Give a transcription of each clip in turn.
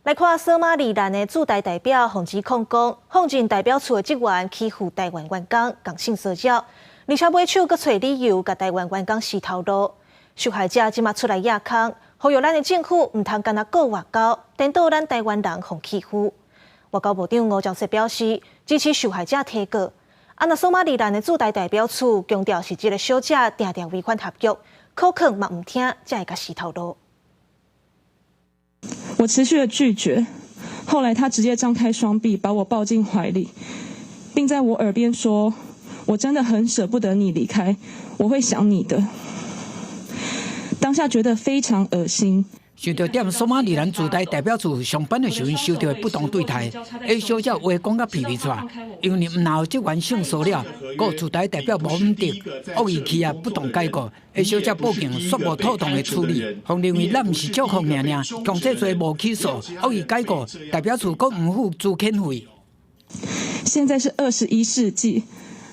來看索馬利蘭的駐台代表，予指控講，放任代表處的職員欺負台灣員工，共性騷擾，而且尾手閣揣理由共台灣員工死頭路。受害者這馬出來掖空，呼籲咱的政府毋通干焦顧外交，顛倒咱台灣人予欺負。外交部長吳釗燮表示，支持受害者提告。啊，若索馬利蘭的駐台代表處強調是這个小姐定定違反合約，口勸嘛毋聽，才會共死頭路。我持續的拒絕，後來他直接張開雙臂把我抱進懷裡，並在我耳邊說：“我真的很捨不得你離開，我會想你的。”當下覺得非常噁心。受著踮索馬利蘭駐台代表處上班的時陣，受著的不當對待，A 小姐話講甲皮皮剉，因為毋若予職員性騷擾，閣駐台代表無毋對，惡意欺壓不當解雇，A 小姐報警煞無妥當的處理，方認為咱毋是祝福爾爾，強制罪無起訴，惡意解雇，代表處閣毋付資遣費。現在是21世紀，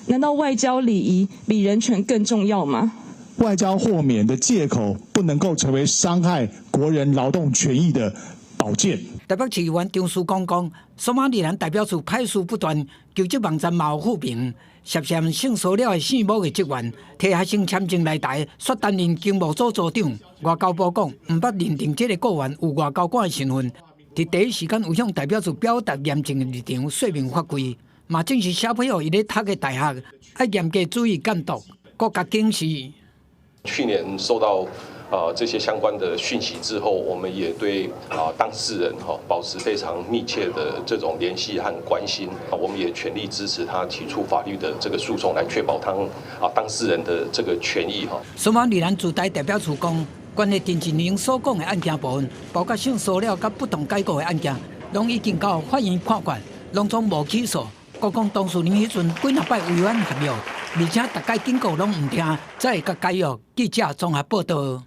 難道外交禮儀比人權更重要嗎？外交豁免的借口不能夠成為傷害國人勞動權益的寶劍。台北市議員張淑剛講，索馬利蘭代表處歹事不斷，求職網站嘛有負評，涉嫌性騷擾的姓某的職員，提學生簽證來台，煞擔任經貿組組長。外交部講，毋捌認定這个僱員有外交官的身份，佇第一時間有向代表處表達嚴正的立場，說明法規，嘛正是寫批予伊咧讀的大學，愛嚴格注意監督，閣共警示。去年收到這些相關的訊息之後，我們也對當事人哈保持非常密切的這種聯繫和關心，我們也全力支持他提出法律的這個訴訟，來確保他當事人的這個權益哈。索馬利蘭駐台代表處講，關於陳振英所講的案件部分，包括性騷擾佮不當解雇的案件，攏已經到法院判決，攏總無起訴。閣講當事人彼陣幾若擺違反合約，而且逐擺警告攏毋聽，才會共解約。記者綜合報導。